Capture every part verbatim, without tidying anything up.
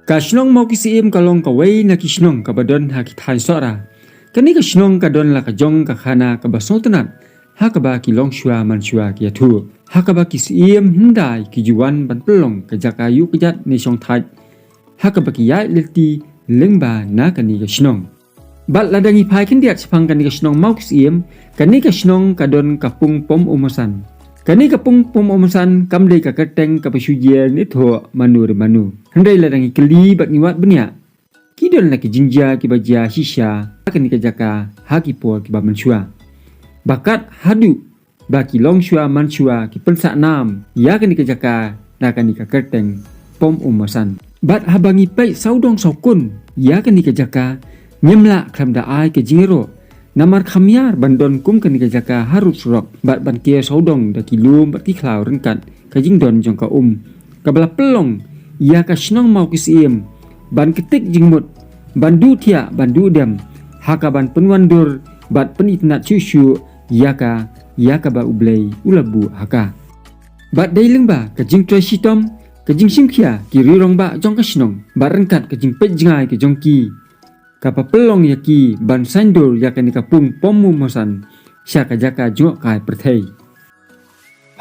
Ka shnong Mawkisiem ka long kawei na ki shnong kaba don ha ki thaiñ Sohra. Kane ka shnong ka don la ka jong ka khana kaba sngewtynnat, ha kaba ki longshuwa manshuwa ki ïathuh, ha kaba ki siem hyndai ki ju wan ban pynlong ka jaka ïuh kjat ne shong thait, ha kaba ki ïaid lynti lyngba na kane ka shnong. Bad lada ngi phai khyndiat shaphang kane ka shnong Mawkisiem, kane ka shnong ka don ka pung Pom Ummasan. Kane ka pung Pom Ummasan kam dei ka kyrteng kaba shu jia ne thoh mano re mano. Hynrei lada ngi kylli bad ngi wad bniah, ki don la ki jingjia kiba jia shisha ha kane ka jaka ha ki por kiba mynshuwa. Ba kat haduh ba ki longshuwa manshuwa ki pynsah nam ïa kane ka jaka na kane ka kyrteng Pom Ummasan. Bad haba ngi peit sawdong sawkun ïa kane ka jaka, ngim lah khlem da ai ka jingïaroh. Namar kham ïar ban don kum kane ka jaka harud surok bad ban kiew sawdong da ki lum bad ki khlaw ryngkat ka jingdon jong ka um, kaba la pynlong ïa ka shnong Mawkisiem ban ktik jingmut, ban duh thiah, ban duh dem, ha ka ban pynwandur bad pynitynnad shuh shuh ïa ka, ïa kaba U Blei u la buh ha ka. Bad dei lyngba ka jingtrei shitom, ka jingshim khia ki rangbah jong ka shnong bad ryngkat ka jingpeit jngai ka jong ki, kaba pynlong ïa ki ban saiñdur ïa kane ka pung Pom Ummasan sha ka jaka jngohkai pyrthei.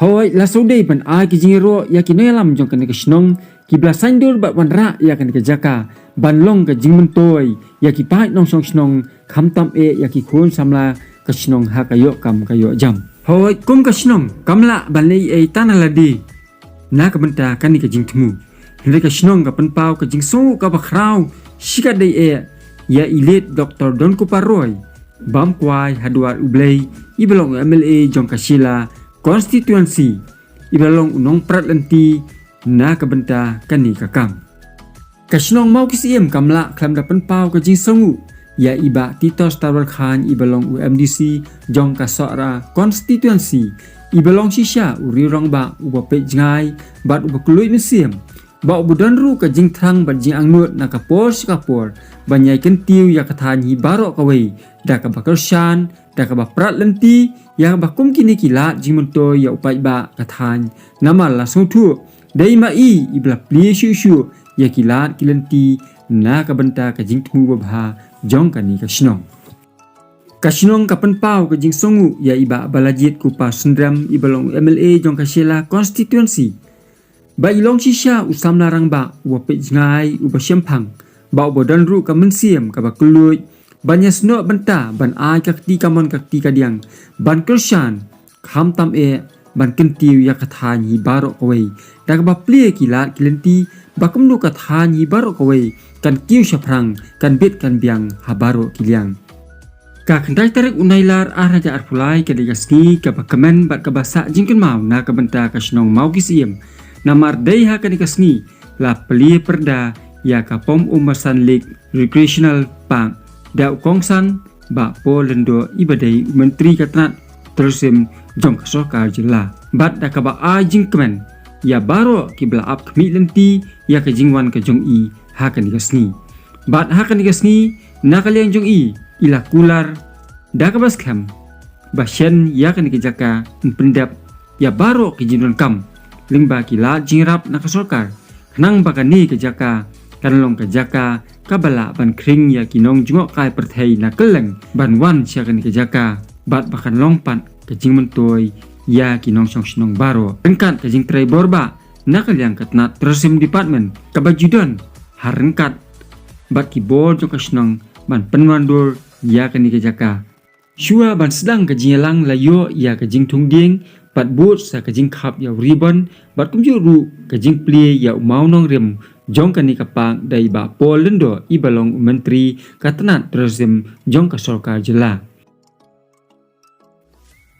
Hooid, la shu dei ban ai ka jingïaroh ïa ki nongïalam jong kane ka shnong kiba la saiñdur bad wanrah ïa kane ka jaka ban long ka jingmyntoi ïa ki paid nongshong shnong, khamtam eh ïa ki khun samla ka shnong ha ka ïoh kam ka ïoh jam. Hooid, kum ka shnong kam lah ban leh ei ei tang na lade na ka bynta kane ka jingthmu. Hynrei ka shnong ka pynpaw ka jingsngew kaba khraw shikatdei eh ïa i late Doktor Donkupar Roy, bam kwai ha dwar U Blei, iba long u M L A jong ka Shella constituency, iba long u nongprat lynti na ka bynta kane ka kam. Ka shnong Mawkisiem kam lah khlem da pynpaw ka jingsngew ïa i Bah Titos Tarwar Chyne, iba long u M D C jong ka Sohra constituency, iba long shisha u rangbah uba peit jngai bad uba kylluid mynsiem, bad uba don ruh ka jingthrang bad jingangnud na ka por sha ka por ban ïai kyntiew ïa ka thaiñ hi baroh kawei, da kaba kyrshan, da kaba prat lynti ïa kaba kum kine ki lad jingmyntoi ïa u paidbah ka thaiñ. Namar la sngewthuh, dei ma i iba la plie shuh shuh ïa ki lad ki lynti na ka bynta ka jingthmu babha jong kane ka shnong. Ka shnong ka pynpaw ka jingsngew ïa i Bah Balajied Kupar Syndrem, iba long u M L A jong ka Shella constituency, ba i long shisha u samla rangbah uba peit jngai, uba shemphang, bad uba don ruh ka mynsiem kaba kylluid ban ïasnoh bynta ban ai ka kti kamon ka kti kadiang, ban kyrshan, khamtam eh ban kyntiew ïa ka thaiñ hi baroh kawei, da kaba plie ki lad ki lynti, ba kumno ka thaiñ hi baroh kawei kan kiew shaphrang, kan bit kan biang ha baroh ki liang. Ka khyndai tarik u Nailar ar hajar arphew lai ka dei ka sngi kaba kmen bad kaba sah jingkynmaw na ka bynta ka shnong Mawkisiem. Namar dei ha kane ka sngi la plie pyrda ïa ka Pom Ummasan Lake Recreational Park da u kongsan Bah Paul Lyngdoh, iba dei u Myntri ka tnat Tourism jong ka sorkar jylla. Bad da kaba ai jingkmen ïa baroh kiba la ap khmih lynti ïa ka jingwan ka jong i ha kane ka sngi. Bad ha kane ka sngi, na ka liang jong i, i la kular da kaba skhem ba shen ïa kane ka jaka, yn pyndep ïa baroh ki jingdonkam lyngba ki lad jingïarap na ka sorkar, khnang ba kane ka jaka kan long ka jaka kaba lah ban khring ïa ki nongjngohkai pyrthei na kylleng ban wan sha kane ka jaka, bad ba kan long pat ka jingmyntoi ïa ki nongshong shnong baroh. Ryngkat ka jingtrei bor bah na ka liang ka tnat Tourism Department kaba ju don ha ryngkat bad ki bor jong ka shnong ban pynwandur ïa kane ka jaka. Shuwa ban sdang ka jingïalang la ïoh ïa ka jingthung dieng bad bud sa ka jingkhap ïa u ribon bad kumjuh ruh ka jingplie ïa u mawnongrim jong kane ka park da i Bah Paul Lyngdoh, iba long u Myntri ka tnat Tourism jong ka sorkar jylla.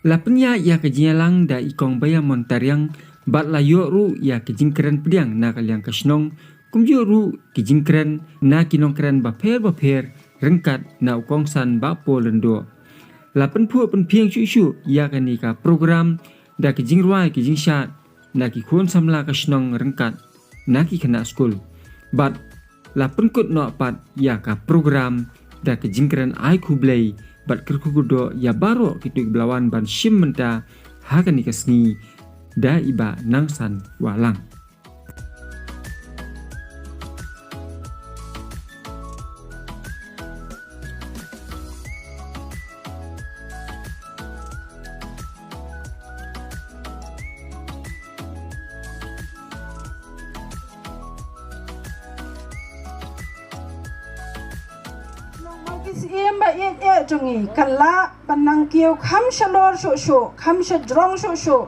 La pynïaid ïa ka jingïalang da i Kong Bayamon Tariang bad la ïoh ruh ïa ka jingkren pdiang na ka liang ka shnong, kumjuh ruh ki jingkren na ki nongkren bapher bapher ryngkat na u kongsan Bah Paul Lyngdoh. La pynphuh pynphieng shuh shuh ïa kane ka program da ki jingrwai ki jingshad na ki khun samla ka shnong ryngkat na ki khynnah skul. Bad la pynkut noh pat ïa ka program da ka jingkren ai khublei bad kyrkhu kyrdoh ïa baroh kito kiba la wan ban shim bynta ha kane ka sngi da i Bah Nangsan Wahlang. Syiem ba ïeit eh jong ngi ka lah ban nang kiew kham shalor shuh shuh, kham shajrong shuh shuh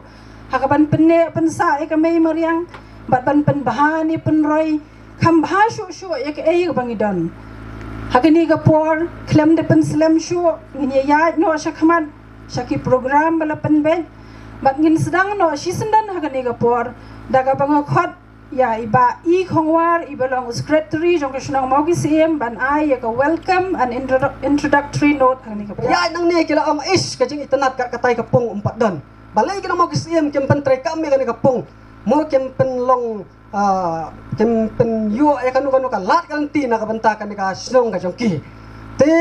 ha ka ban pynneh pynsah ïa ka mei mariang bad ban pynbha ne pynroi kham bha shuh shuh ïa kaei kaba ngi don. Ha kane ka por khlem da pynslem shuh, ngin ïa ïaid noh sha khmat sha ki program ba la pynbeit bad ngin sdang noh shisyndon ha kane ka por da kaba nga khot ïa i Bah E. Khongwar, iba long u secretary jong ka shnong Mawkisyiem, ban ai ïa ka welcome and introdu- introductory note ha kane ka por. Ïa, nangne ki la ong, ish, ka jingitynnad kat katai ka pung ym pat don. Balei ki nong Mawkisyiem kim pyntrei kam ïa kane ka pung? Mo kim pynlong, ah, kim pynïoh ïa kano kano ka lad ka lynti na ka bynta kane ka shnong ka jong ki. Te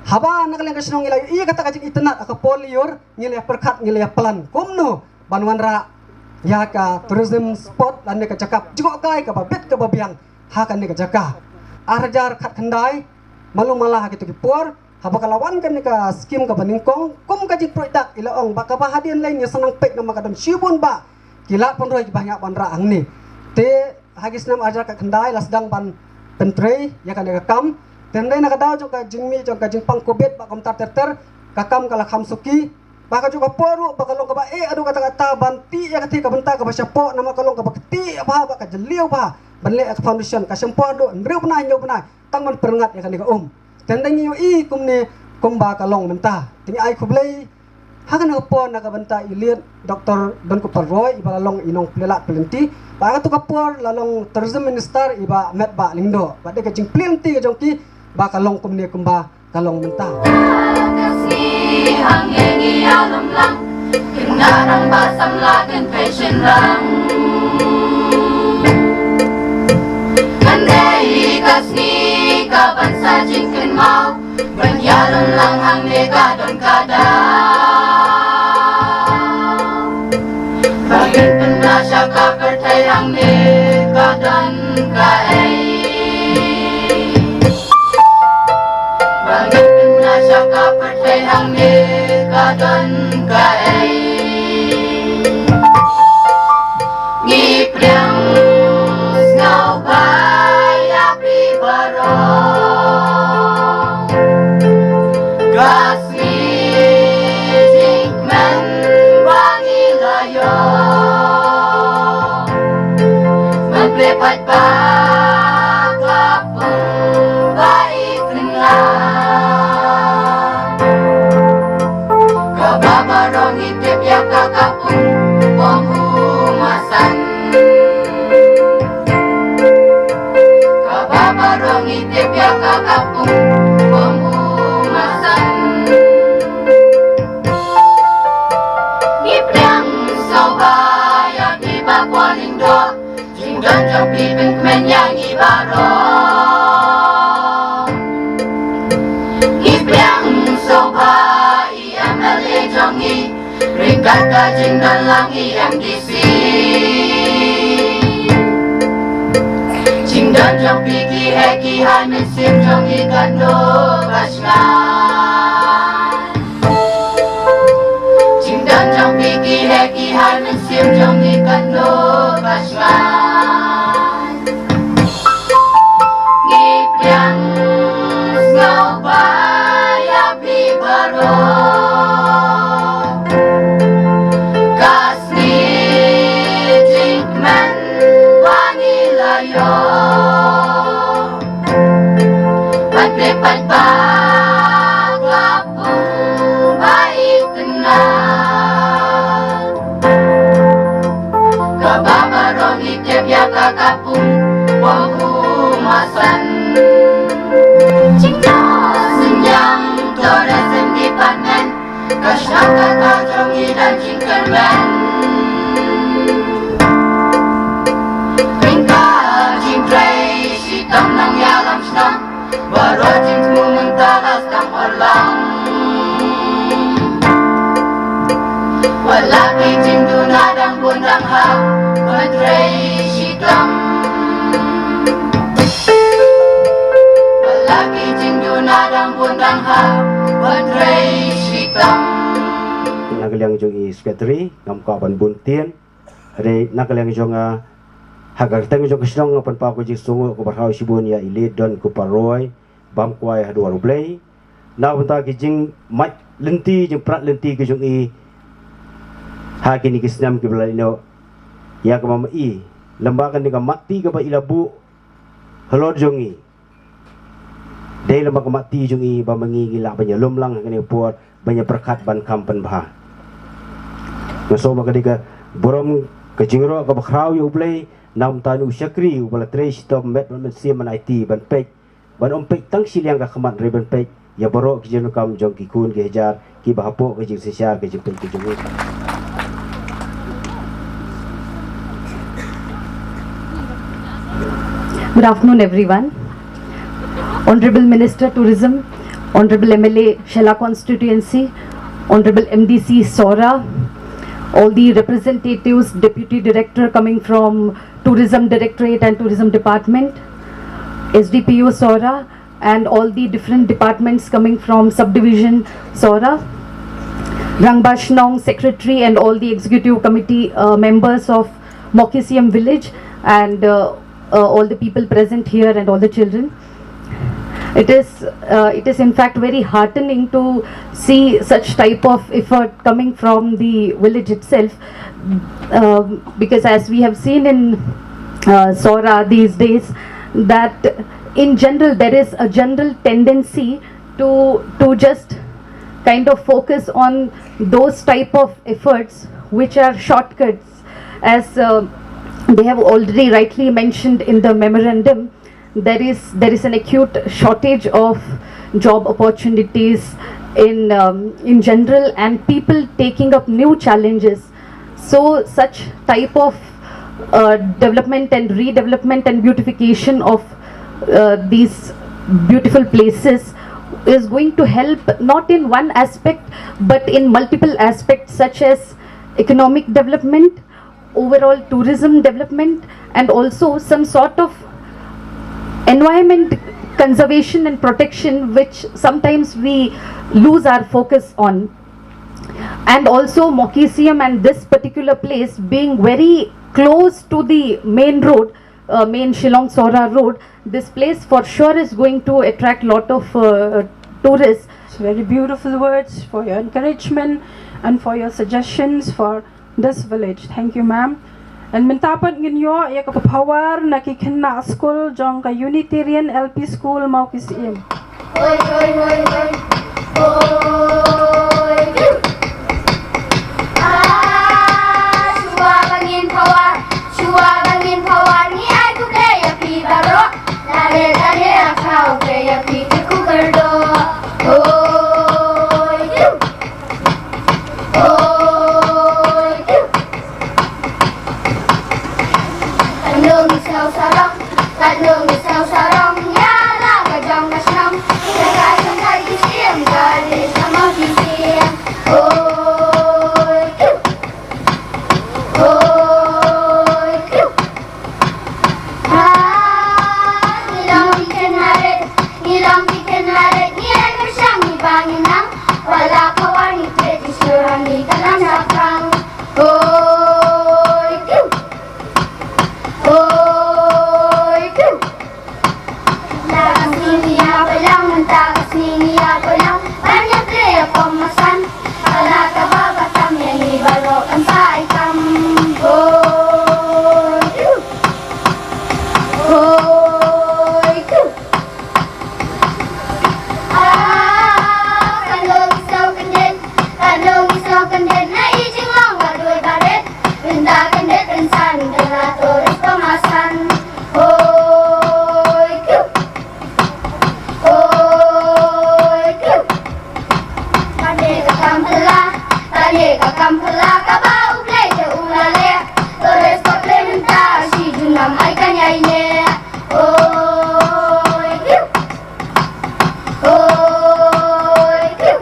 haba na ka liang ka shnong ngi la ïohi ïa kata ka jingitynnad ha ka por lyiur, ngi la pyrkhat, ngi la plan kumno ban wanrah ïa ka tourism spot lane ka jaka jngohkai kaba bit kaba biang ha kane ka jaka. Ar hajar khatkhyndai, malu mala ha kito ki por, haba ka la wan kane ka skim kaba nyngkong, kum ka jingpruid dak i la ong ba kaba hadien lei ngi sa nang peit namar ka don shibun bah ki lad pynroi kiba ngi hap ban rah hangne. Te ha ki snem ar hajar khatkhyndai la sdang ban pyntrei ïa kane ka kam. Te hynrei na ka daw jong ka jingmih jong ka jingpang covid bad kumta ter ter, ka kam ka la kham suki. Ba ka jong ka por ruh ba ka long kaba eh haduh katta katta ban tih ïa katei ka bynta kaba shapoh, namar ka long kaba ktieh bha bad ka jylliew bha ban leh ïa ka foundation, ka shim por haduh hynriew bnai hynñiew bnai tang ban pynngat ïa kane ka um. Te hynrei ngi ïohi kumne kumba ka long mynta. Te ngi ai khublei ha kane ka por na ka bynta i Late Doctor Donkupar Roy, iba la long i nongpynlait pynlynti. Bad ha kato ka por la long Tourism Minister i Bah Metbah Lyngdoh. Bad dei ka jingpynlynti ka jong ki ba ka long kumne kumba ka long mynta. Ka sngi hangne ngi ïalum lang, khynnah rangbah samla kynthei shynrang. Kan dei ka sngi kaban sa jingkynmaw, ban ïalum lang hangne ka don ka daw. Ba ngin pynbna sha ka pyrthei hangne ka don kaei. Ba ngin pynbna sha ka pyrthei hangne ka don kaei. Ngi pdiang sngewbha ïa phi baroh. Ka sngi jingkmen ba ngi la ïoh. Ban plie paidbah ka pung ba i tynglah. Kaba baroh ngi tip ïa ka ka pung Bong U Masan. Kaba baroh ngi tip ïa ka ka pung Bong U Masan. Ngi pdiang sngewbha ïa phi Bah Paul Lyngdoh, jingdon jong phi pynkmen ïa ngi baroh. Ngi pdiang sngewbha i M L A jong ngi, ryngkat ka jingdon lang i M D C. Jingdon jong phi ki heh ki hai mynsiem jong ngi katno ka shngaiñ. Jingdon jong phi ki heh ki hai mynsiem jong ngi katno ka shngaiñ. Ngi pdiang sngewbha ïa phi baroh. Ka sngi jingkmen ba ngi la ïoh. Pat plie paidbah ka pung ba i tynglah. Kaba baroh ngi tip ïa ka ka pung Bong U Masan. Jingthoh synñiang Tourism Department, ka shnong ka thaw jong ngi don jingkyrmen. Ryngkat jingtrei shitom nongïalam shnong, baroh jingthmu mynta la sdang urlong. Wat la ki jingduna dang bun dang hap ban trei shitom. Wat la ki jingduna dang bun dang hap ban trei shitom. Na ka liang jong i secretary ngam kwah ban bun ktien. Hynrei na ka liang jong nga, ha ka kyrteng jong ka shnong nga pynpaw ka jingsngewnguh kaba hraw shibun ïa i Late Donkupar Roy, bam kwai ha duwar U Blei. Na bynta ki jingmait lynti, jingprat lynti ki jong i ha kine ki snem kiba la ïehnoh ïa ka mamaï, lem bad kane ka matti kaba i la buh halor jong i. Dei lem bad ka matti jong i ba ma ngi ngi lah ban ïalum lang ha kane ka por, ban ïa pyrkhat ban kham pynbha. Nga sngew ba ka dei ka burom, ka jingïaroh kaba khraw ïa U Blei na bynta une u shakri uba la trei shitom met bad mynsiem ban aiti, ban peit, ban ym peit tang shiliang ka khmat, hynrei ban peit ïa baroh ki jingdonkam jong ki khun ki hajar kiba hapoh ka jingsynshar ka jingpeit ka jong u. Good afternoon, everyone. Honorable Minister Tourism, Honorable M L A Shella Constituency, Honorable M D C Sohra, all the representatives, Deputy Director coming from Tourism Directorate and Tourism Department, S D P O Sohra, and all the different departments coming from subdivision Sohra, Rangbah Shnong Secretary and all the executive committee uh, members of Mawkisiam village and uh, uh, all the people present here and all the children. It is, uh, it is in fact very heartening to see such type of effort coming from the village itself, um, because as we have seen in uh, Sohra these days, that in general there is a general tendency to to just kind of focus on those type of efforts which are shortcuts, as uh, they have already rightly mentioned in the memorandum. There is there is an acute shortage of job opportunities in um, in general, and people taking up new challenges. So such type of uh, development and redevelopment and beautification of uh, these beautiful places is going to help not in one aspect but in multiple aspects, such as economic development, overall tourism development, and also some sort of environment conservation and protection, which sometimes we lose our focus on. And also Mawkisiam and this particular place being very close to the main road, uh, main Shillong Sohra road, this place for sure is going to attract lot of uh, tourists. It's very beautiful words for your encouragement and for your suggestions for this village. Thank you, ma'am. And mynta pat ngin ïoh ïa ka power na ki khynnah skul jong ka Unitarian L P School Mawkisiem. Hoi hoi hoi hoi. Hoi. Ah, shuwa ba ngin power, shuwa ba ngin power, ngi ai khublei ïa phi baroh. Lare lare, ah shuwa ba ïa phi ki kyrdoh. Hoi. Hoi. Ka nong i sngewsarong, ka nong i sngewsarong, ïa la ka jong ka shnong. Ka ka shnong ka ki siem, ka ri sama ki siem. Hoi kiu. Hoi kiu. Ha, ngi long ki khynnah rit, ngi long ki khynnah rit, ngi ai kyrshang ngi ba ngi nang. Wat la ka war ngi trei ki sura ngi ka nang shaphrang. Hoi kiu. Hoi kiu. La ka sngi ngi ïa pynlong, mynta ka sngi ngi ïa pynlong. Ban ïa plie ïa pom masan. Ka la ka ba ka tam ïa ngi baroh kan sa ai kam. Hoi kiu. Hoi kiu. Ah, ka nong i sngewkyndit, ka nong i sngewkyndit, na i jinglong ba dei ba rit. Ynda kyndit rynsan ka la tourist pynmasan. Hoi kiu. Hoi kiu. Kane ka kam phylla, kane ka kam phylla kaba U Blei te u la leh. Tourist ka plie mynta shi junom ai kan ïai neh. Hoi kiu. Hoi kiu.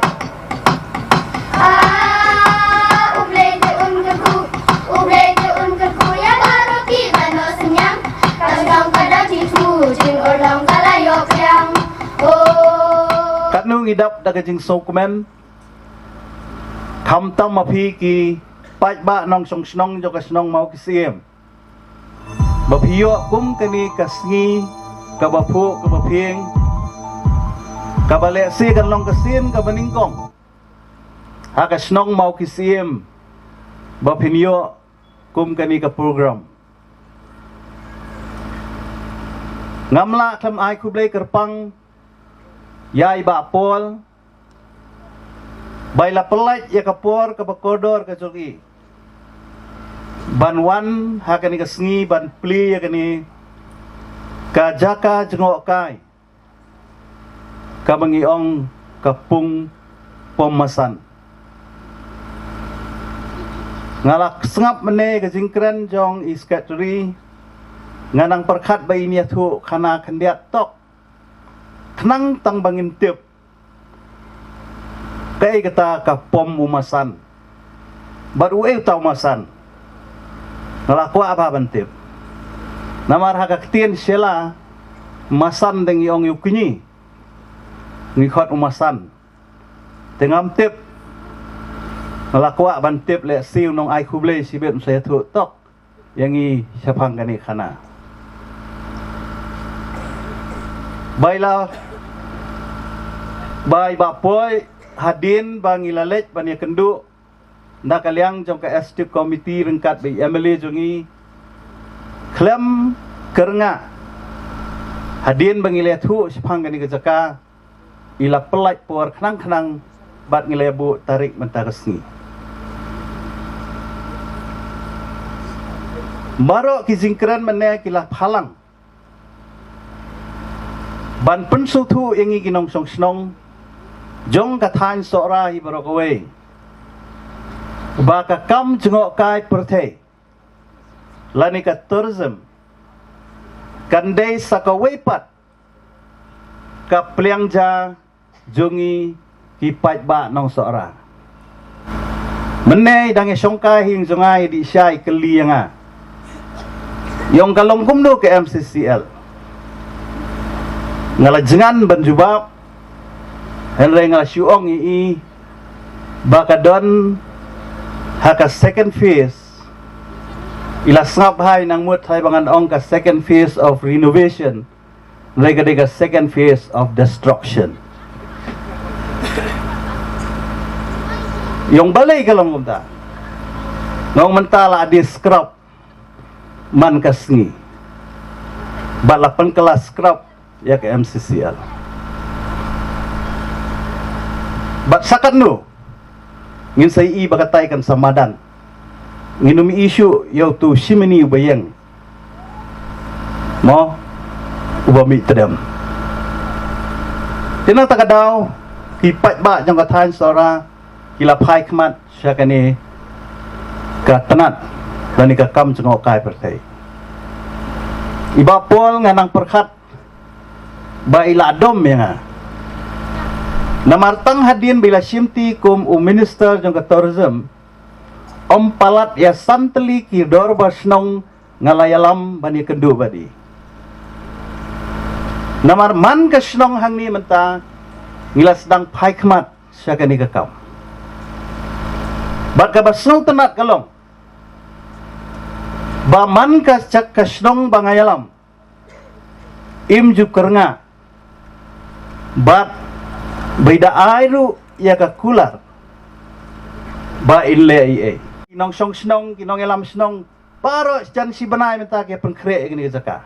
Ah, U Blei te un kyrkhu, U Blei te un kyrkhu ïa baroh kiba nongsynñiang. Ka shnong ka dang jingthmu, jingurlong ka la ïoh pdiang. Hoi. Katno ngi dap da ka jingsngewkmen, khamtam ma phi ki paidbah nongshong shnong jong ka shnong Mawkisiem, ba phi ïoh kum kane ka sngi kaba phuh kaba phieng, Kaba lehse kan long ka sien kaba nyngkong ha ka shnong Mawkisiem ba phin ïoh kum kane ka program. Ngam lah khlem ai khublei kyrpang ïa i Bah Paul ba i la pynlait ïa ka por kaba kordor ka jong i ban wan ha kane ka sngi ban plie ïa kane ka jaka jngohkai kaba ngi ong ka Pung Pom Masan. Nga la sngap mynne ka jingkren jong i secretary, nga nang pyrkhat ba in ïathuh khana khyndiat tok khnang tang ba ngin tip kaei kata ka Pom u Masan bad uei uta u Masan. Nga la kwah bha ban tip. Namar ha ka ktien Shella, Masan dang ïong ïa u kñi, ngi khot u Masan. Te ngam tip. Nga la kwah ban tip, lehse u nong ai khublei shibit un sa ïathuh tok ïa ngi shaphang kane khana. Ba i la, ba i Bah Paul, hadien ba ngi la leit ban ïakynduh na ka liang jong ka Executive Committee ryngkat bad i M L A jong ngi, khlem kyrngah, hadien ba ngi la ïathuh shaphang kane ka jaka, i la pynlait por khnang khnang bad ngi la ïa buh tarik mynta ka sngi. Baroh ki jingkren mynne ki la phalang ban pynsngewthuh ïa ngi ki nongshong shnong jong ka thaiñ Sohra hi baroh kawei ba ka kam jngohkai pyrthei lane ka tourism kan dei sa kawei pat ka pliang ja jong ngi ki paidbah nong Sohra. Mynne i dang ïashongkai hi jong nga, i dih sha i kylli ïa nga, ïong ka long kumno ka M C C L. Nga la jngan ban jubab, hynrei nga la shu ong ïa i ba ka don ha ka second phase. I la sngap bha i nang mut hynrei ba ngan ong ka second phase of renovation, hynrei ka dei ka second phase of destruction. Ïong balei ka long kumta? Nga ong mynta la dei scrap man ka sngi bad la pynkylla scrap ïa ka M C C L. Bad sa katno ngin sa ïohi ba katai kan sa madan? Ngin ym ïohi shuh ïa utu u shimini uba ïeng, mo, uba mih tdem. Te na kata ka daw ki paidbah jong ka thaiñ Sohra ki la phai khmat sha kane ka tnat lane ka kam jngohkai pyrthei. I Bah Paul, nga nang pyrkhat ba i la dom ïa nga. Namar tang hadien ba i la shimti kum u minister jong ka tourism, ym palat ïa san tylli ki dorbar shnong nga la ïalam ban ïakynduh bad i. Namar man ka shnong hangne mynta ngi la sdang phai khmat sha kane ka kam. Bad kaba sngewtynnat ka long ba man ka chak ka shnong ba nga ïalam, im ju kyrngah bad ba i da ai ruh ïa ka kular ba in leh ei ei. Ki nongshong shnong, ki nongïalam shnong baroh jan shi bnai mynta ki pynkhreh ïa kane ka jaka.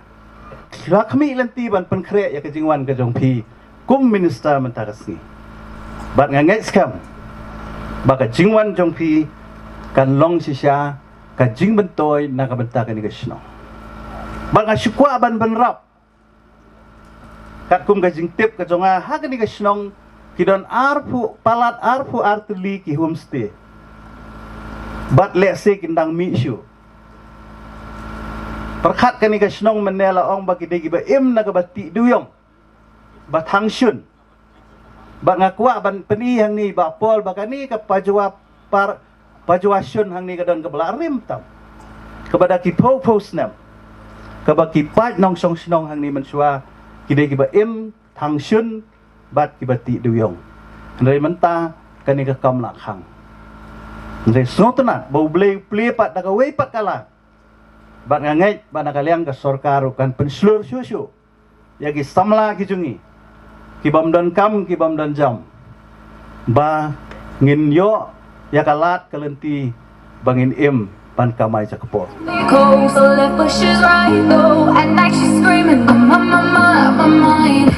Ki la khmih lynti ban pynkhreh ïa ka jingwan ka jong phi kum minister mynta ka sngi. Bad nga ngeit skhem ba ka jingwan jong phi kan long shisha ka jingmyntoi na ka bynta kane ka shnong. Bad nga shu kwah ban bynrap, katkum ka jingtip ka jong nga, ha kane ka shnong ki don arphew, palat arphew ar tylli ki homestay. Bad lehse kin dang mih shuh. Pyrkhat kane ka shnong mynne la ong ba ki dei kiba im na kaba tih dewïong, ba thang shun. Bad nga kwah ban pyni hangne Bah Paul ba kane ka Pajua par, Pajua shun hangne ka don kaba la rim tam, kaba da ki phew phew snem, kaba ki paid nongshong shnong hangne mynshuwa ki dei kiba im, thang shun bad kiba tih dewïong. Hynrei mynta kane ka kam la khang. Hynrei sngewtynnat ba U Blei u plie pat da kawei pat ka la. Bad nga ngeit ba na ka liang ka sorkar ruh kan pynshlur shuh shuh ïa ki samla ki jong ngi ki bym don kam, ki bym don jam, ba ngin ïoh ïa ka lad ka lynti ba ngin im ban kamai jaka por. Cold, so left, but she's right though. At night she's screaming, my, my, my, my, my mind.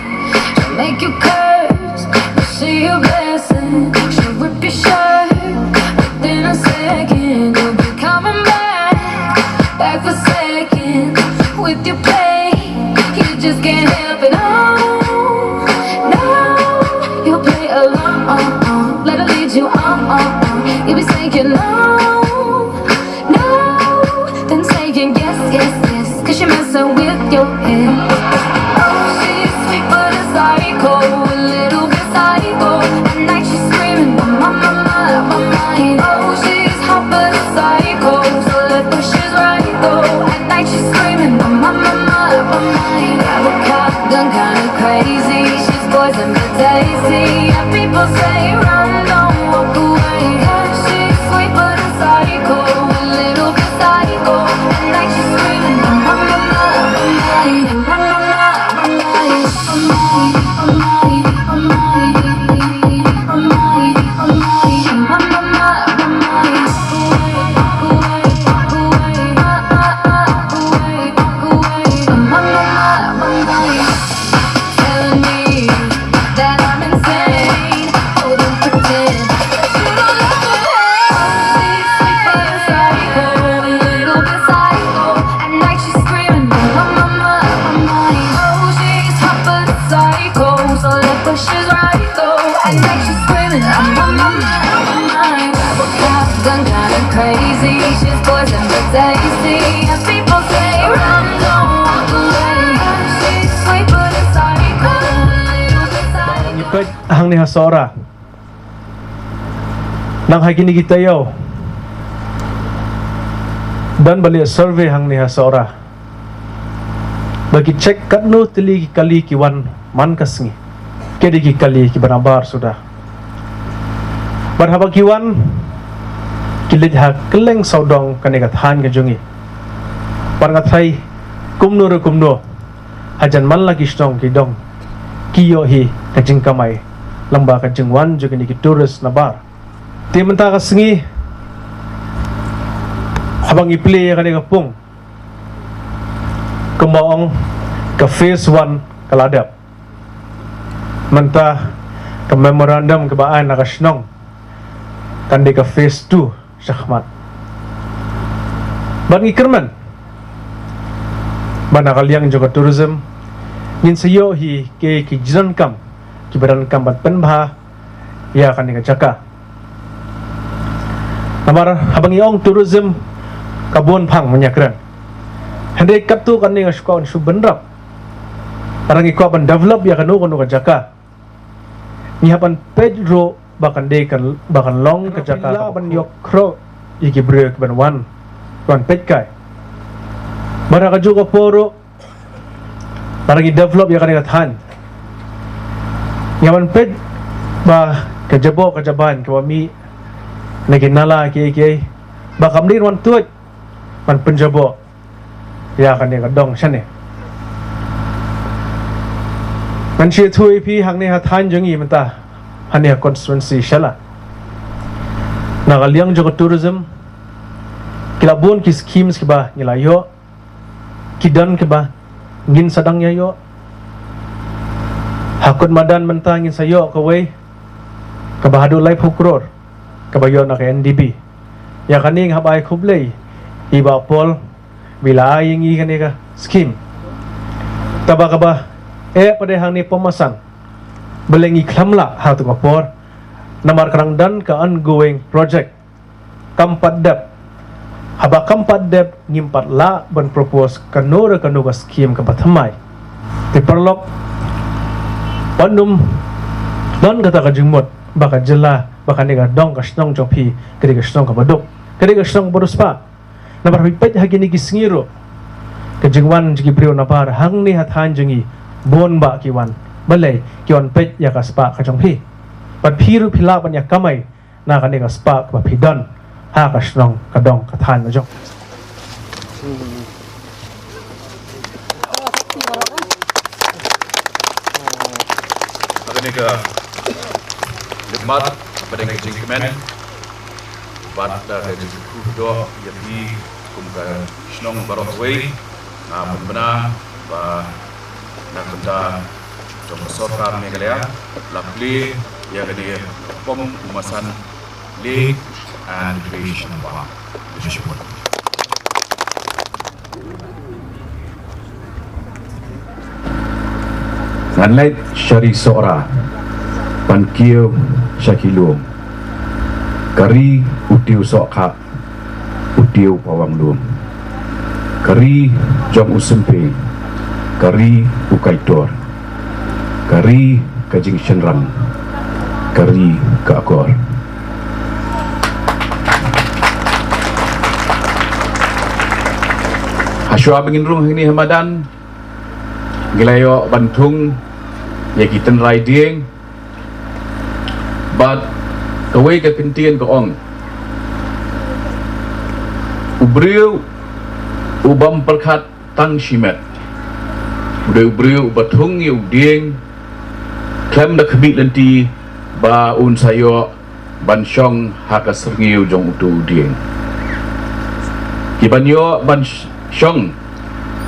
She'll make you curse, but see your blessing. She'll rip your shirt, within a second you'll be coming back, back for seconds with your play. You just can't help it. Oh, no, you play along. Let her lead you on. You'll be saying no, no, then saying yes, yes, yes, 'cause she messing with your head. Oh, she's sweet but a psycho, a little bit psycho. At night she's screaming, my, my, my, my, my mind. Oh, she's hot but a psycho, so left, but she's right though. At night she's screaming, my, my, my, my, my, my mind. Grab a cop gun, kinda crazy. She's poison but tasty. Yeah, people say run, don't walk away. Yeah, she's sweet but a psycho, a little bit psycho. At night she's screaming, my, my, my, my, my mind. My, my, my, my, my mind. Telling me that I'm insane. Oh, don't pretend that you don't love me. She's sweet but a psycho, a little bit psycho. At night she's screaming, my, my, my, my, my mind. Oh, she's hot but a psycho, so left, but she's right though. At night she's screaming, my, my, my, my, my mind. Grab a cop gun, kinda crazy. She's poison but tasty. And people say, run, don't walk away. She's sweet but a psycho, a little bit psycho. Ngi peit hangne ha Sohra. Nang ha kine ki taïew, don ba leh survey hangne ha Sohra ba ki check katno tylli ki kali ki wan man ka sngi. Ki dei ki kali kiba nabar suda. Bad haba ki wan, ki leit ha kylleng sawdong kane ka thaiñ ka jong ngi. Bad nga tharai kumno re kumno, hajan man la ki shnong ki dong, ki ïoh hi ka jingkamai lyngba ka jingwan jong kine ki tourist nabar. Te mynta ka sngi, haba ngi plie ïa kane ka pung, kumba ong, ka phase one ka la dep. Mynta ka memorandum kaba ai na ka shnong, kan dei ka phase two shakhmat. Bad ngi kyrmen ba na ka liang jong ka tourism ngin sa ïoh hi ki, ki jingdonkam kiba donkam ban pynbha ïa kane ka jaka. Namar haba ngi ong tourism, ka bun phang ban ïakren. Hynrei katto katne nga shu kwah ban shu bynrap. Lada ngi kwah ban develop ïa kano kano ka jaka, ngi hap ban peit ruh ba kan dei kan, ba kan long ka jaka kaba ïoh khroh ïa ki briew kiban wan, ban peit kai. Bad ha kajuh ka por ruh, lada ngi develop ïa kane ka thaiñ, ngi hap ban peit ba ka jaboh ka jabieng kaba mih na ki nala kiei kiei, ba kam dei wan tuid ban pynjaboh ïa kane ka dong shane. Ngan shu ïathuh ïa phi hangne ha thaiñ jong ngi mynta, hangne ha constituency Shella, na ka liang jong ka tourism, ki la bun ki schemes kiba ngi la ïoh, ki don kiba ngin sa dang ïa ïoh. Ha kut madan mynta ngin sa ïoh kawei kaba haduh laiphew klur, kaba ïoh na ka N D B. Ïa kane nga hap ai khublei ïa i Bah Paul, ba i la ai ïa ngi kane ka scheme. Tangba kaba eh pat hangne Pammasang, balei ngi khlem lah ha tu ka por, namar ka dang don ka ongoing project. Kam pat dep. Haba kam pat dep, ngim pat lah ban propose kano re kano ka scheme kaba thymmai. Te paralok, wat nym don kata ka jingmut ba ka jylla, ba kane ka dong ka shnong jong phi ka dei ka shnong kaba duk, ka dei ka shnong ba riewspah. Namar phi peit ha kine ki sngi ruh, ka jingwan jong ki briew nabar hangne ha thaiñ jong ngi, bun bah ki wan. Balei? Ki wan peit ïa ka spah ka jong phi. Bad phi ruh phi lah ban ïa kamai na kane ka spah kaba phi don ha ka shnong, ka dong, ka thaiñ ka jong. Ka khmat, ba dang ka jingkmen bad ka jingkyrkhu doh ïa phi kum ka shnong baroh kawei. Nga pynbna ba na ka bynta jong ka sorkar Meghalaya la plie ïa kane ka pom u masan Lake and Recreation Park. Ngan leit sha ri Sohra ban kiew sha ki lum. Ka ri u tiew Sohkha, u tiew Pawang Lum. Ka ri jong u Sympe, ka ri u Kaitor, ka ri ka jingshynrang, ka ri ka akor. Hashwa ba ngin rung hangne ha madan, ngi la ïoh ban thung ïa ki tynrai dieng. Bad kawei ka kyntien ka ong, u briew u bym pyrkhat tang shimet u dei u briew uba thung ïa u dieng khlem da khmih lynti ba un sa ïoh ban shong ha ka syrngiew jong uto u dieng. Ki ban ïoh ban sh-, shong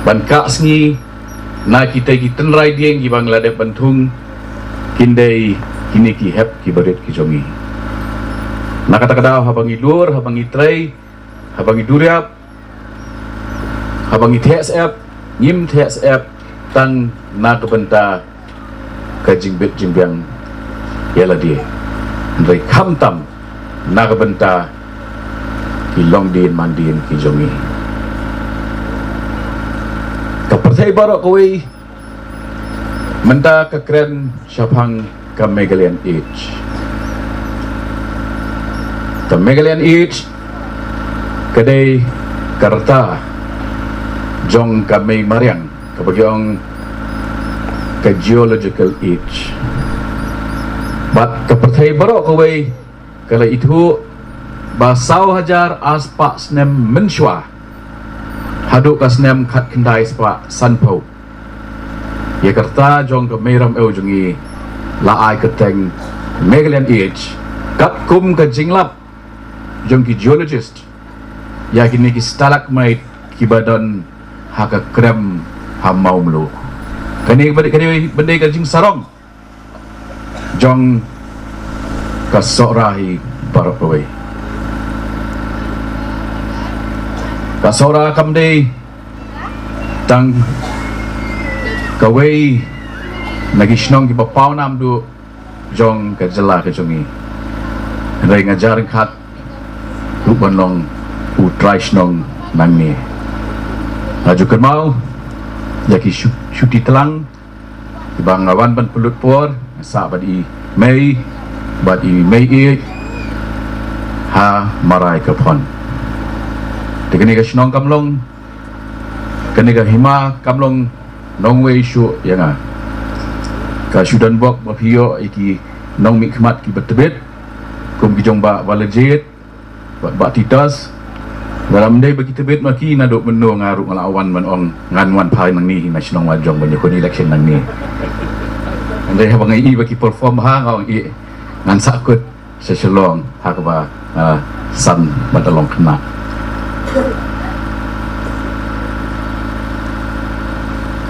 ban kah sngi na kita ki tynrai dieng kiba ngi la dep ban thung, kin dei kine ki hep kiba rit ki jong ngi. Na kata ka daw haba ngi lur, haba ngi trei, haba ngi duriap, haba ngi theh syep, ngim theh syep tang na ka bynta ka jingbit jingbiang ïa lade, hynrei khamtam na ka bynta ki longdien mandien ki jong ngi. Ka pyrthei baroh kawei mynta ka kren shaphang ka Meghalayan Age. Ka Meghalayan Age ka dei ka rta jong ka mei mariang, kaba ki ong ka Geological Age. Bad ka pyrthei baroh kawei ka la ithuh ba saw hajar ar spah snem mynshuwa haduh ka snem khatkhyndai spah sanphew, ïa ka rta jong ka mei ram ew jong ngi la ai kyrteng Meghalayan Age, katkum ka jinglap jong ki geologist ïa kine ki stalagmite kiba don ha ka krem ha Mawmluh. Kane ka dei, kane ka dei ka jingsarong jong ka Sohra hi baroh kawei. Ka Sohra kam dei tang kawei na ki shnong kiba paw nam duh jong ka jylla ka jong ngi. Hynrei nga jar ryngkat ruh ban long u trai shnong nangne. Nga ju kynmaw ïa ki shu-, shuti tlang kiba nga wan ban pynlut por, nga sah bad i mei, bad i mei ïeit ha Marai ka Phon. Te kane ka shnong kam long, kane ka hima kam long nongwei shuh ïa nga. Ka shu don bok ba phi ïoh ïa ki nongmihkhmat kiba tbit kum ki jong Bah Balajied, Bah, Bah Titos. Lada ym dei ba ki tbit ma ki, naduh mynno nga ruh nga la wan ban ong ngan wan phai nangne na shnong la jong ban ïakhun election nangne. Hynrei haba nga ïohi ba ki perform bha, nga ong ïeh, ngan sah kut sha Shillong ha kaba, ah, san bad long khynnah.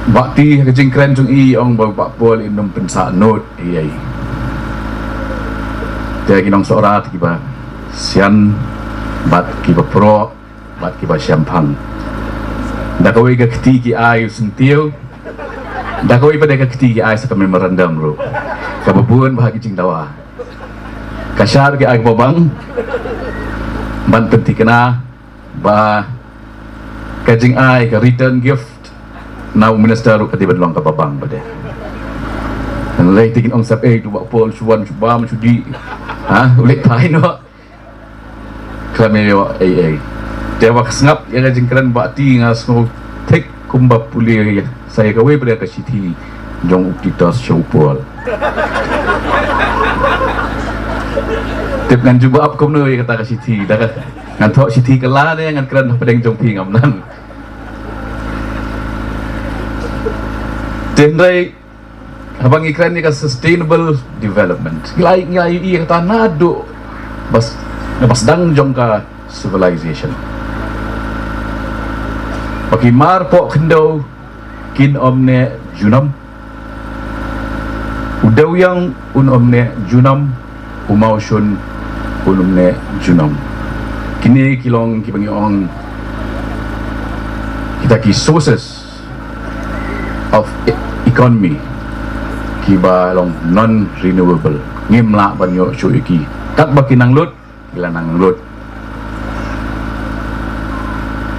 Bah Ti ha ka jingkren jong i ong ba Bah Paul in ym pynsah note ïa i. Te ki nong Sohra te kiba sian bad kiba proh bad kiba shemphang. Da kawei ka kti ki ai u syntiew, da kawei pat ka kti ki ai sa ka memorandum ruh. Kaba bun bha ki jingdawa. Ka shar ki ai kaba bang ban pynthikna ba ka jingai ka return gift na u minister ruh ka dei ban long kaba bang pat. Lei te kin ong sap ei tu Bah Paul shu wan shu bam shu dih. Ha, u leit phai noh. Khlem ïoh ei ei. Te ba sngap ïa ka jingkren Bah Ti nga sngew thik kumba pule ïa sa ïa kawei pat ka shithi jong u Titos sha u Paul. Tip ngan jubab kumno ïa kata ka shithi, da ka ngan thoh shithi Kylla ne ngan kren hapdeng jong phi ngam nang. Te hynrei Haba ngi kren ïa ka sustainable development, ngi la, ngi la ïohi ïa kata naduh bas, na basdang jong ka civilization. Ba ki mar poh khyndew kin ym neh junom. U Dewiong un ym neh junom, u Mawshun un ym neh junom. Kine ki long kiba ngi ong kita ki sources of e-, economy kiba long non renewable. Ngim lah ban ïoh shuh ïa ki. Katba ki nang lut, ki la nang lut.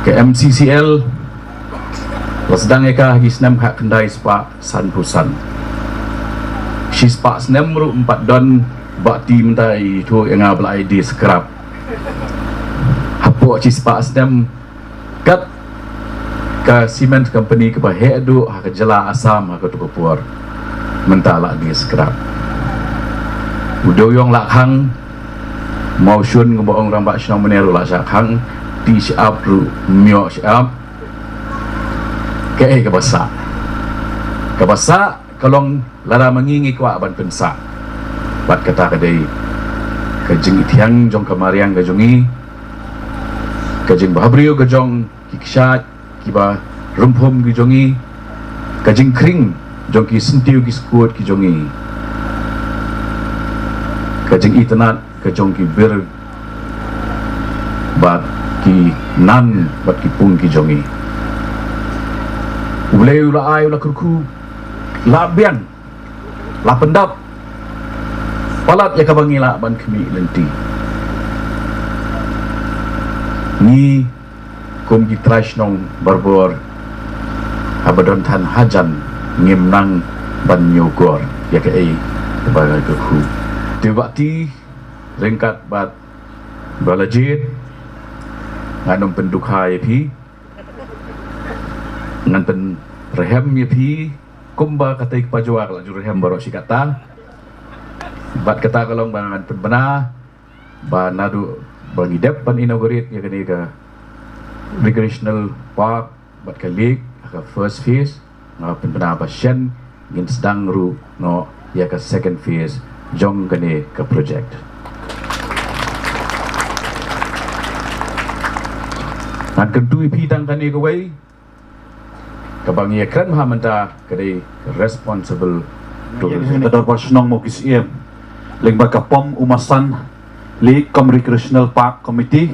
Ka M C C L la sdang ïa ka ha ki snem khatkhyndai spah sanphew san. Shispah snem ruh ym pat don, Bah Ti mynta i thuh ïa nga ba la ai die scrap. Hapoh shispah snem, kat ka cement company kaba heh duh ha ka jylla Assam ha kato ka por, mynta la die scrap. U Dewiong la khang, Mawshun kumba ong Rangbah Shnong mynne ruh la shah khang, Ti Shyiap ruh ym ïoh shyiap. Kaei kaba sah? Kaba sah ka long lada ma ngi ngi kwah ban pynsah. Bad kata ka dei ka jingithiang jong ka mariang ka jong ngi, ka jingbhabriew ka jong ki kshaid kiba rymphum ki jong ngi, ka jingkhring jong ki syntiew ki skud ki jong ngi, ka jingitynnad ka jong ki bir bad ki nan bad ki pung ki jong ngi. U Blei u la ai, u la kyrkhu, la biang, la pyndap palat ïa kaba ngi lah ban khmih lynti. Ngi kum ki trai shnong barabor, haba don than hajan ngim nang ban ñiewkor ïa kaei ba la kyrkhu. Te Bah Ti ryngkat bad Bah Lajit, ngan ym pyndukha ïa phi, ngan pynrhem ïa phi kumba katei ka pajua ka la ju rhem baroh shi katta. Bad kata ka long ba ngan pynbna ba naduh ba ngi dep ban inaugurate ïa kane ka recreational park bad ka lake ha ka first phase, nga pynbna ba shen ngin sdang ruh noh ïa ka second phase jong kane ka project. Ngan kyntu ïa phi tang kane kawei, kaba ngi ïa kren ha mynta ka dei responsible tourism. Ka dorbar shnong mo ki siem, lyngba ka Pom Umasan Lake cum Recreational Park Committee,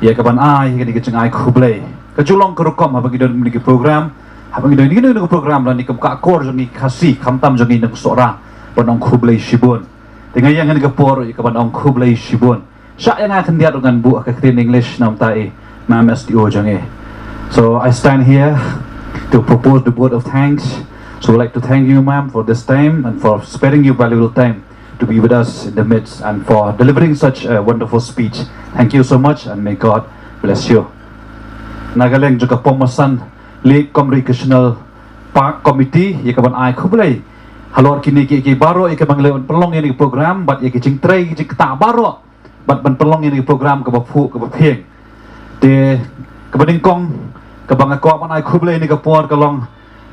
ïa kaban ai kane ka jingai khublei. Ka ju long ka rukom haba ngi don kine ki program, haba ngi don kine ki program lane kum ka akor jong ngi Khasi, khamtam jong ngi nong Sohra, ban ong khublei shibun. Te nga ïeng ha kane ka por ïa kaban ong khublei shibun. Shah ïa nga khyndiat ruh ngan buh ha ka ktien English namar i Ma'am S D O jong ngi. So I stand here to propose the vote of thanks. So we'd like to thank you, ma'am, for this time and for sparing your valuable time to be with us in the midst and for delivering such a wonderful speech. Thank you so much and may God bless you. Na ka liang jong ka Pom Umasan Lake cum Recreational Park Committee, ïa kaban ai khublei halor kine ki, ki baroh ïa kaba ngi la pynlong ïa kane ka program bad ïa ki jingtrei ki jingktah baroh bad ban pynlong ïa kane ka program kaba phuh kaba phieng. Te kaba nyngkong kaba nga kwah ban ai khublei ha kane ka por ka long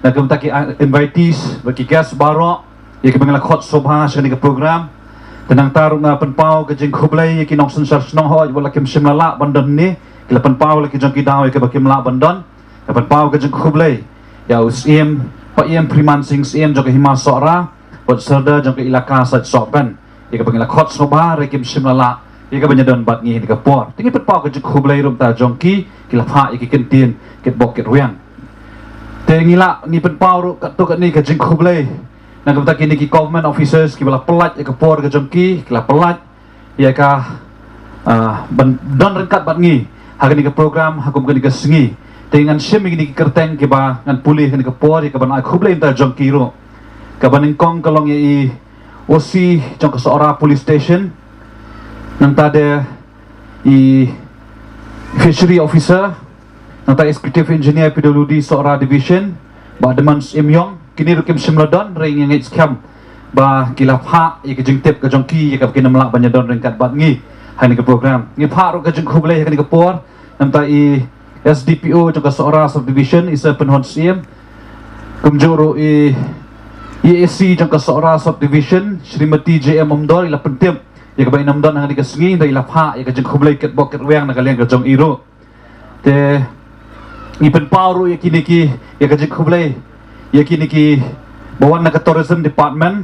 na ka bynta ki, ah, invitees bad ki guest baroh ïa kiba ngi la khot sngewbha sha kane ka program. Te nangta ruh nga pynpaw ka jingkhublei ïa ki nongsynshar shnong hooid wat la kim shym la lah ban don hangne, ki la pynpaw la ki jong ki daw ïa kiba kim lah ban don. Nga pynpaw ka jingkhublei ïa u Syiem, Bah Ïem Freeman Singh, Syiem jong ka Hima Sohra bad Sordar jong ka Elaka Saitsohpen, ïa kiba ngi la khot sngewbha hynrei kim shym la lah ïa kaban ïadon bad ngi ha kane ka por. Te ngi pynpaw ka jingkhublei ruh mynta jong ki, ki la phah ïa ki kyntien kitbok kitrwiang. Te ngi la, ngi pynpaw ruh katto katne ka jingkhublei na ka bynta kine ki government officers kiba la pyllait ïa ka por ka jong ki, ki la pyllait ïa ka, ah, ban don ryngkat bad ngi ha kane ka program ha kum kane ka sngi. Te ngan shim ïa kine ki kyrteng kiba ngan pule ha kane ka por ïa kaban ai khublei mynta jong ki ruh. Kaba nyngkong ka long ïa i O C jong ka Sohra Police Station, nangta de i Fishery Officer, nangta Executive Engineer P W D Sohra Division, Bah Demand Syiem Ïong. Kine ruh kim shym la don hynrei ngi ngeit skhem ba ki la phah ïa ka jingtip ka jong ki ïa kaba kin ym lah ban ïadon ryngkat bad ngi ha kane ka program. Ngi phah ruh ka jingkhublei ha kane ka por na ka bynta i S D P O jong ka Sohra Subdivision, i Sir Pynhun Syiem, kumjuh ruh i E A C jong ka Sohra Subdivision, Shrimati J M Umdor, i la pyntip ïa kaba in ym don ha kane ka sngi, hynrei i la phah ïa ka jingkhublei kitbok kitrwiang na ka liang ka jong i ruh. Te ngi pynpaw ruh ïa kine ki, ïa ka jingkhublei ïa kine kiba wan na ka Tourism Department,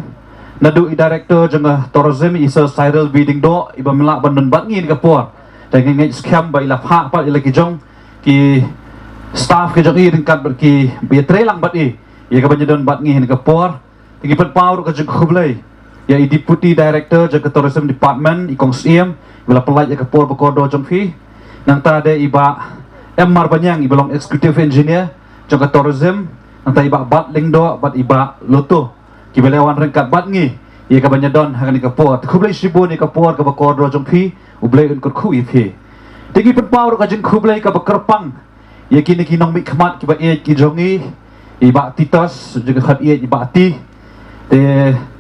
naduh i Director jong ka Tourism, i Sir Cyril B Diengdoh, iba mynta ban don bad ngi ha kane ka por. Te ngi ngeit skhem ba i la phah pat ïa la ki jong ki staff ki jong i ryngkat bad kiba ïatrei lang bad i ïa kaban ïadon bad ngi ha kane ka por. Te ngi pynpaw ruh ka jingkhublei ïa i Deputy Director jong ka Tourism Department, i Kong Syiem, iba la pyllait ïa ka por ba kordor jong phi. Nangta de i Bah M Marbaniang, iba long Executive Engineer jong ka Tourism, nangta i Bah Bat Lyngdoh bad i Bah Loto, kiba la wan ryngkat bad ngi ïa kaban ïadon ha kane ka por. Te khublei shibun ïa ka por kaba kordor jong phi, U Blei un kyrkhu ïa phi. Te ngi pynpaw ruh ka jingkhublei kaba kyrpang ïa kine ki nongmihkhmat kiba ïeit ki jong ngi, i Bah Titos, jong ka khot ïeit i Bah Ti. Te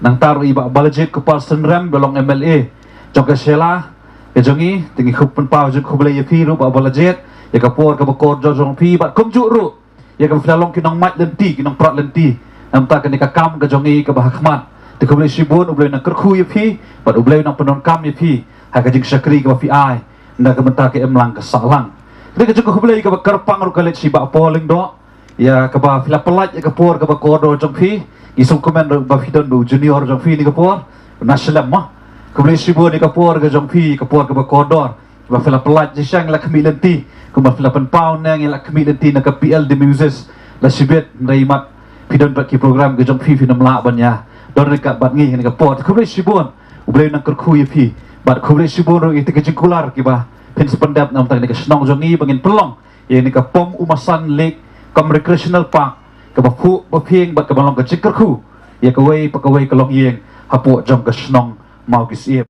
nangta ruh i Bah Balajied Kupar Synrem, ba long M L A jong ka Shella ka jong ngi. Te ngi khublei, pynpaw jingkhublei ïa phi ruh Bah Balajied ïa ka por kaba kordor jong phi, bad kumjuh ruh ïa kaba phi la long ki nongmait lynti, ki nongprat lynti na ka bynta kane ka kam ka jong ngi kaba ha khmat. Te khublei shibun, U Blei un nang kyrkhu ïa phi bad U Blei un nang pyndonkam ïa phi ha ka jingshakri kaba phi ai na ka bynta ka imlang ka sahlang. Te ka jingkhublei kaba kyrpang ruh ka leit sha i Bah Paul Lyngdoh ïa kaba phi la pyllait ïa ka por kaba kordor jong phi. Ngi sngewkmen ruh ba phi don bad u junior jong phi ha kane ka por, u Nashlem mo. Khublei shibun ïa ka por ka jong phi, ka por kaba kordor, ba phi la pyllait. Shisha ngi la khmih lynti, kumba phi la pynpaw ne, ngi la khmih lynti na ka P L D Muses la shibit, hynrei mat phi don bad ki program ka jong phi, phin ym lah ban ïadon ryngkat bad ngi ha kane ka por. Khublei shibun, U Blei un nang kyrkhu ïa phi. Bad khublei shibun ruh ïa kita ki jingkular kiba phin sa pyndep na ka bynta kane ka shnong jong ngi, ba ngin pynlong ïa kane ka Pom Umasan Lake cum Recreational Park kaba phuh, ba phieng bad kaba long ka jingkyrkhu ïa kawei pa kawei ka longïing hapoh jong ka shnong Mawkisyiem.